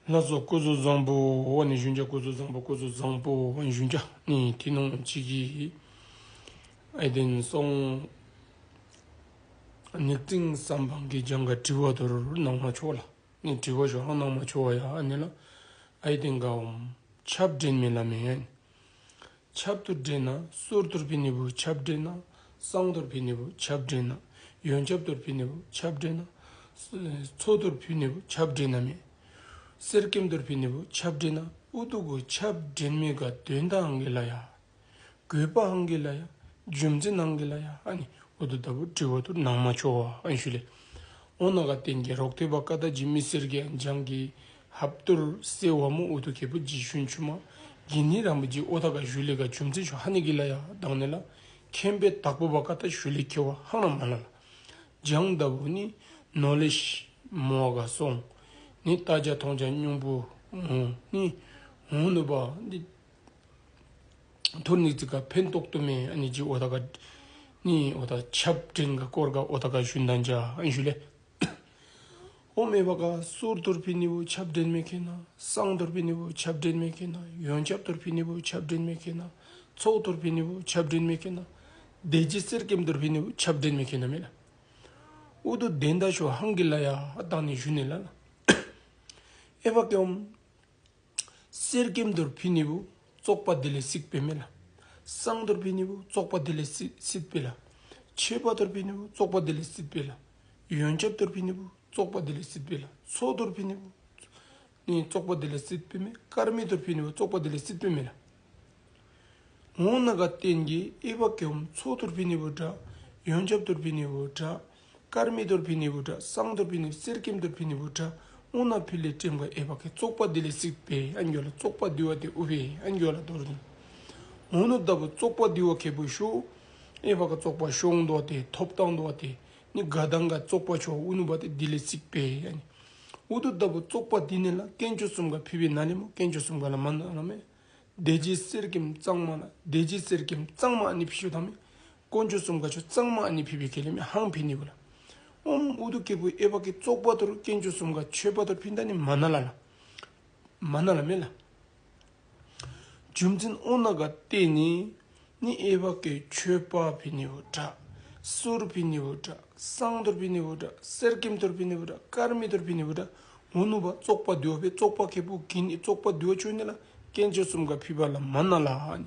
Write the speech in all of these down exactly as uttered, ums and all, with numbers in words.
ལགས་སོ། སྐུ་གཟུགས་བཟང་པོ། ཨ་ནི་ཞུ་ཅ། སྐུ་གཟུགས་བཟང་པོ། སྐུ་གཟུགས་བཟང་པོ། ཨ་ནི་ཞུ་ཅ། ནི་ཐི་ནོང་ཅིག་གི་ཨའི་ཏེན་སོང་། ཉིག་ཙིང་སམ་བྷང་གི་ཇང་ག་དྲི་བ་ཐུར་གནང་མ་ཆོག་ལགས། ནི་དྲི་བ་ཞུ་ཧང་གནང་མ་ཆོག་པ་ཡ། ཨ་ནི་ལགས། ཨའི་ཏེན་ག་འོམ་ཆབ་འདྲེན་མེ་ལ་མེ། ཆབ་ཐུར་འདྲེན་ན། གསུར་ཐུར་ཕི་ནི་བུ་ཆབ་འདྲེན་ན། བསང་ཐུར་ཕི་ནི་བུ་ཆབ་འདྲེན་ན། ཡོན་ཆབ་ཐུར་ཕི་ནི་བུ་ཆབ་འདྲེན་ན། ཚོགས་ཐུར་ཕི་ནི་བུ་ཆབ་འདྲེན་ན་མེ། གསེར་སྐྱེམས་ཐུར་ཕི་ནི་བུ་ཆབ་འདྲེན་ན། ཨུ་ཐུ་གུ་ཆབ་འདྲེན་མེ་ག་དོན་དག་ཧང་གི་ལ་ཡ། དགོས་པ་ཧང་གི་ལ་ཡ། རྒྱུ་མཚན་ཧང་གི་ལ་ཡ། ཨ་ནི་ཨུ་ཐུ་ད་བུ་དྲི་བ་ཐུར་གནང་མ་ཆོག་པ་ཨན་ཞུ་ལེ། ཨོ་ན་ག་ཏེན་གི་རོག་ཐེ་བ་ཀ་ད་ཇི་མི་སེར་གི་ཨན་ཇང་གི་ཧབ་ཐུར་སེ་བ་མོ་ཨུ་ཐུ་ཁེ་བུ་ཇི་ཞུན་ཆུ་མ་གི་ནི་རང་བུ་ཇི་ཨོ་ཐ་ག་ཞུ་ལེ་ག་རྒྱུ་མཚན་ཞུ་ཧ་ནི་གི་ལ་ཡ་དང་ནི་ལ། མཁྱེན་པའི་བདག་པོ་བ་ཀ་ད་ཞུ་ལེ་ཁེ་བ་ཧང་ལ་མ་ལ་ལ། ཇང་ད་བུ་ནི་ནོ་ལེཇ་མོ་ག་སོང་། ནི་ལྟ་ཇ་ཐོང་ཇ་ཉུང་བུ་ནི་འོ་ནུ་བ་ནི་ཐུར་ནི་ཙི་ཀ་ཕན་ཐོགས་ཏུ་མེ། ཨ་ནི་ཇི་ཨོ་ཐ་ག་ནི་ཨོ་ཐ་ཆབ་འདྲེན་ག་སྐོར་ག་ཨོ་ཐ་ག་ཞུན་དང་ཇ་ཨན་ཞུ་ལེ། ཨོ་མེ་བ་ཀ་གསུར་ཐུར་ཕི་ནི་བུ་ཆབ་འདྲེན་མེ་ཁེ་ན། བསང་ཐུར་ཕི་ནི་བུ་ཆབ་འདྲེན་མེ་ཁེ་ན། ཡོན་ཆབ་ཐུར་ཕི་ནི་བུ་ཆབ་འདྲེན་མེ་ཁེ་ན། ཚོགས་ཐུར་ཕི་ནི་བུ་ཆབ་འདྲེན་མེ་ཁེ་ན། དེ་ཇི་གསེར་སྐྱེམས་ཐུར་ཕི་ནི་བུ་ཆབ་འདྲེན་མེ་ཁེ་ན་མེ་ལ། ཨུ་ཐུ་དོན་དག་ཞུ་ཧང་གི་ལ་ཡ་དང་ནི་ཞུ་ནི་ལ་ལ། ཨེ་བ་ཀེ་འོམ། གསེར་སྐྱེམས་ཐུར་ཕི་ནི་བུ་བཙོག་པ་དེ་ལས་སིག་པེ་མེ་ལ། བསང་ཐུར་ཕི་ནི་བུ་བཙོག་པ་དེ་ལས་སིག་སིག་པེ་ལ། མཆོད་པ་ཐུར་ཕི་ནི་བུ་བཙོག་པ་དེ་ལས་སིག་པེ་ལ། ཡོན་ཆབ་ཐུར་ཕི་ནི་བུ་བཙོག་པ་དེ་ལས་སིག་པེ་ལ། ཚོགས་ཐུར་ཕི་ནི་བུ་ནི་བཙོག་པ་དེ་ལས་སིག་པེ་མེ། དཀར་མེ་ཐུར་ཕི་ནི་བུ་བཙོག་པ་དེ་ལས་སིག་པེ་མེ་ལ། འོ་ན་ག་ཏེན་གི་ཨེ་བ་ཀེ་འོམ་ཚོགས་ཐུར་ཕི་ནི་བུ་དྲ། ཡོན་ཆབ་ཐུར་ཕི་ནི་བུ་དྲ། དཀར་མེ་ཐུར་ཕི་ནི་བུ་དྲ། བསང་ཐུར་ཕི་ནི་བུ་གསེར་སྐྱེམས་ཐུར་ཕི་ནི་བུ་དྲ། འོ་ན་ཕི་ལེ་ཏེམ་ག་ཨེ་བ་ཀེ་བཙོག་པ་དེ་ལས་སིག་པེ་ཨན་གྱོ་ལ། བཙོག་པ་དེ་བ་ཏེ་ཨུ་བེ་ཨན་གྱོ་ལ་དོར་དུ། འོ་ནུ་ད་བུ་བཙོག་པ་དེ་བ་ཁེ་བུ་ཤོ། ཨེ་བ་ཀ་བཙོག་པ་ཤོང་དོ་ཏེ་ཐོབ་ཏང་དོ་ཏེ་ནི་ག་དང་ག་བཙོག་པ་ཆོ་ཨུ་ནུ་བ་ཏེ་དེ་ལས་སིག་པེ་ཨན། ཨུ་ཐུ་ད་བུ་བཙོག་པ་དེ་ནི་ལ་དཀོན་མཆོག་གསུམ་ག་ཕི་བེ་ན་ལེ་མོ། དཀོན་མཆོག་གསུམ་ག་ལ་མ་ན་ལ་མེ། དེ་ཇི་གསེར་སྐྱེམས་གཙང་མ་ལ། དེ་ཇི་གསེར་སྐྱེམས་གཙང་མ་ཨ་ནི་ཕི་ཤོ་ཐང་མེ། དཀོན་མཆོག་གསུམ་ག་ཆོ་གཙང་མ་ཨ་ནི་ཕི་བེ་ཁེ་ལེ་མེ་ཧང་ཕི་ནི་བུ་ལ། འོམ་ཨུ་ཐུ་ཁེ་བུ་ཨེ་བ་ཀེ་བཙོག་པ་ཐུར་དཀོན་མཆོག་གསུམ་ག་མཆོད་པ་ཐུར་ཕི་ད་ནི་མ་ན་ལ་ལ། མ་ན་ལ་མེ་ལ། རྒྱུ་མཚན་འོ་ན་ག་ཏེ་ནི་ནི་ཨེ་བ་ཀེ་མཆོད་པ་ཕི་ནི་བུ་དྲ། གསུར་ཕི་ནི་བུ་དྲ། བསང་ཐུར་ཕི་ནི་བུ་དྲ། གསེར་སྐྱེམས་ཐུར་ཕི་ནི་བུ་དྲ། དཀར་མེ་ཐུར་ཕི་ནི་བུ་དྲ། འོ་ནུ་བ་བཙོག་པ་དེ་བ་བེ་བཙོག་པ་ཁེ་བུ་གི་ནི་བཙོག་པ་དེ་བ་ཆོ་ནི་ལ་དཀོན་མཆོག་གསུམ་ག་ཕི་བ་ལ་མ་ན་ལ་ཨ་ནི།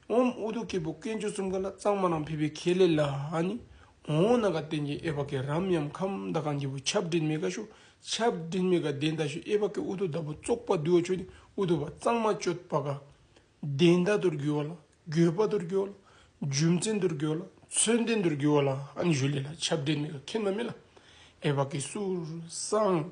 འོམ་ཨུ་ཐུ་ཁེ་བུ་དཀོན་མཆོག་གསུམ་ག་ལ་གཙང་མ་རང་ཕི་བེ་ཁེ་ལེ་ལ་ཨ་ནི། འོ་ན་ག་ཏེན་གི་ཨེ་བ་ཀེ་རམ་ཡམ་ཁམས་ད་གང་གི་བུ་ཆབ་འདྲེན་མེ་ག་ཤོ། ཆབ་འདྲེན་མེ་ག་དོན་དག་ཤོ་ཨེ་བ་ཀེ་ཨུ་ཐུ་ད་བུ་བཙོག་པ་དེ་བ་ཆོ་ནི་ཨུ་ཐུ་བ་གཙང་མ་ཅོད་པ་ག་དོན་དག་ཐུར་གྱུ་བ་ལ། དགོས་པ་ཐུར་གྱུ་བ་ལ། རྒྱུ་མཚན་ཐུར་གྱུ་བ་ལ། མཚོན་དོན་ཐུར་གྱུ་བ་ལ་ཨ་ནི་ཞུ་ལེ་ལ། ཆབ་འདྲེན་མེ་ག་མཁྱེན་མ་མེ་ལ། ཨེ་བ་ཀེ་གསུར་བསང་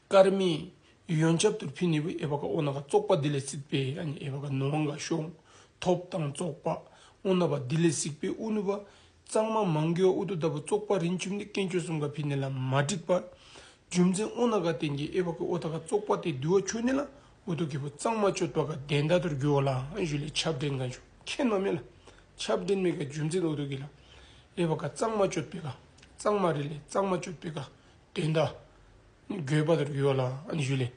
དཀར་མེ་ཡོན་ཆབ་ཐུར་ཕི་ནི་བུ་ཨེ་བ་ཀ་འོ་ན་ག་བཙོག་པ་དེ་ལས་སིག་པེ་ཨ་ནི་ཨེ་བ་ཀ་ནོ་ཧང་ག་ཤོང་། ཐོབ་ཏང་བཙོག་པ་འོ་ན་བ་དེ་ལས་སིག་པེ་ཨུ་ནུ་བ་གཙང་མ་མང་གི་བ་ཨུ་ཐུ་ད་བུ་བཙོག་པ་རིན་ཆུམ་ནི་དཀོན་མཆོག་གསུམ་ག་ཕི་ནི་ལ་མ་འགྲིག་པ། རྒྱུ་མཚན་འོ་ན་ག་ཏེན་གི་ཨེ་བ་ཀེ་ཨོ་ཐ་ག་བཙོག་པ་དེ་དེ་བ་ཆོ་ནི་ལ་ཨུ་ཐུ་ཁེ་བུ་གཙང་མ་ཅོད་པ་ག་དོན་དག་ཐུར་གྱུ་བ་ལ་ཨ་ནི་ཞུ་ལེ། ཆབ་འདྲེན་ག་ཤོ་མཁྱེན་མ་མེ་ལ། ཆབ་འདྲེན་མེ་ག་རྒྱུ་མཚན་ཨུ་ཐུ་གི་ལ། ཨེ་བ་ཀ་གཙང་མ་ཅོད་པེ་ག་གཙང་མ་རི་ལེ་གཙང་མ་ཅོད་པེ་ག་དོན་དག་དགོས་པ་ཐུར་གྱུ་བ་ལ་ཨ་ནི་ཞུ་ལེ།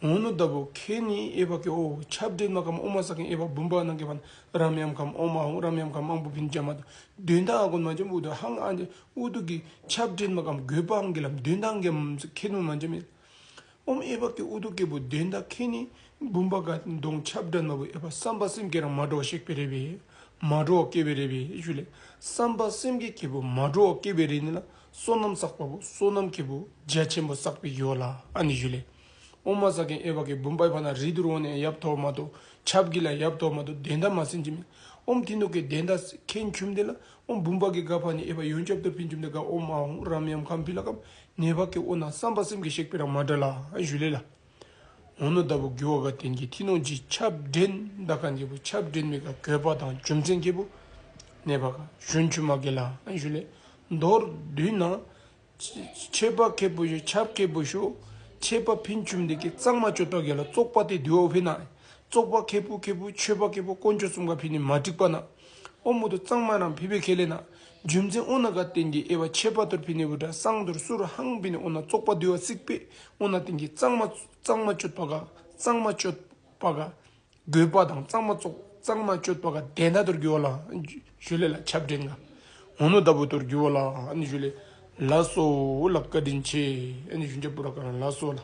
འོ་ནུ་ད་བུ་ཁེ་ནི་ཨེ་བ་ཀེ་འོ་ཆབ་འདྲེན་མ་ཀམ་ཨོ་མ་ས་ཀེན་ཨེ་བ་བུམ་པ་ནང་གི་བ་ན་རམ་ཡམ་ཁམས་ཨོ་མ་འོང་། རམ་ཡམ་ཁམས་མང་པོ་ཕིན་ཅ་མ་ཏོ་དོན་དག་ཨ་གོན་མ་ཅམ་ཨུ་ཐུ་ཧང་ཨ་ནི་ཨུ་ཐུ་གི་ཆབ་འདྲེན་མ་ཀམ་དགོས་པ་ཧང་གི་ལམ་དོན་དག་ཧང་གི་ལམ་ཁེ་ནུ་མ་ཅམ་མེ། ཨོམ་ཨེ་བ་ཀེ་ཨུ་ཐུ་ཁེ་བུ་དོན་དག་ཁེ་ནི་བུམ་པ་ག་དོང་ཆབ་འདྲེན་མ་བུ་ཨེ་བ་བསམ་པ་སེམས་ཀྱི་རང་མ་འདྲོ་བ་ཤེག་པེ་རེ་བེ། མ་འདྲོ་བ་སྐྱེ་བེ་རེ་བེ་ཞུ་ལེ། བསམ་པ་སེམས་ཀྱི་ཁེ་བུ་མ་འདྲོ་བ་སྐྱེ་བེ་རེ་ནི་ལ་བསོད་ནམས་བསགས་པ་བུ་བསོད་ནམས་ཁེ་བུ་རྒྱ་ཆེན་པོ་བསགས་པེ་གྱུ་བ་ལ་ཨ་ནི་ཞུ་ལེ། ཨོ་མ་ས་ཀེན་ཨེ་བ་ཀེ་བུམ་པའི་ཕ་ན་རི་དུར་འོང་ནི་ཡབ་ཐོབ་མ་ཏོ་ཆབ་གི་ལ་ཡབ་ཐོབ་མ་ཏོ་དོན་དག་མ་སེམས་ཅི་མེ། ཨོམ་ཐི་ནུ་ཀེ་དོན་དག་ཁེན་ཆུམ་དེ་ལ་ཨོམ་བུམ་པ་གི་ག་ཕ་ནི་ཨེ་བ་ཡོན་ཆབ་ཐུར་ཕིན་ཆུམ་དེ་ག་ཨོ་མ་འོང་རམ་ཡམ་ཁམས་ཕི་ལ་ཀམ་ནེ་བ་ཀེ་ཨོ་ན་བསམ་པ་སེམས་ཀྱི་ཤེག་པེ་རང་མ་འདྲ་ལ་ཨ་ཞུ་ལེ་ལ། འོ་ནུ་ད་བུ་གྱུ་བ་ག་ཏེན་གི་ཐི་ནོང་ཇི་ཆབ་འདྲེན་ད་གང་གི་བུ་ཆབ་འདྲེན་མེ་ག་དགོས་པ་དང་རྒྱུ་མཚན་ཁེ་བུ་ནེ་བ་ག་ཞུན་ཆུ་མ་གི་ལ་ཨ་ཞུ་ལེ། མདོར་བསྡུ་ན་མཆོད་པ་ཁེ་བུ་ཤོ་ཆབ་ཁེ་བུ་ཤོ་མཆོད་པ་ཕིན་ཆུམ་དེ་གི་གཙང་མ་ཅོད་པ་གི་ལ་བཙོག་པ་དེ་དེ་བ་ཕི་ན་བཙོག་པ་ཁེ་བུ་ཁེ་བུ་མཆོད་པ་ཁེ་བུ་དཀོན་མཆོག་གསུམ་ག་ཕི་ནི་མ་འགྲིག་པ་ན་ཨོ་མོ་ཏོ་གཙང་མ་རང་ཕི་བེ་ཁེ་ལེ་ན་ རྒྱུ་མཚན་ཨོ་ན་ག་བརྟེན་གི་ཨེ་བ་ཆད་པ་ཐུར་ཕི་ནི་བུ་དྲ་གསང་ཐུར་སུ་རུ་ཧང་ཕི་ནི་ཨོ་ན་བཙོག་པ་འདི་བ་སིག་པེ། ཨོ་ན་བརྟེན་གི་གཙང་མ་གཙང་མ་སྤྱོད་པ་ག་གཙང་མ་སྤྱོད་པ་ག་དགོས་པ་དང་གཙང་མ་བཙོག་གཙང་མ་སྤྱོད་པ་ག་དེ་ན་ཐུར་གི་བ་ལ་ཞུ་ལེ་ལ་ཆབ་འདྲེན་ག་ཨོ་ནུ་ད་བུ་ཐུར་གི་བ་ལ་ཨ་ནི་ཞུ་ལེ། ལགས་སོ་ལ་བཀའ་དྲིན་ཆེ། ཨ་ནི་ཞུ་འཇབ་པུ་ར་ག་ལ་ལགས་སོ་ལ།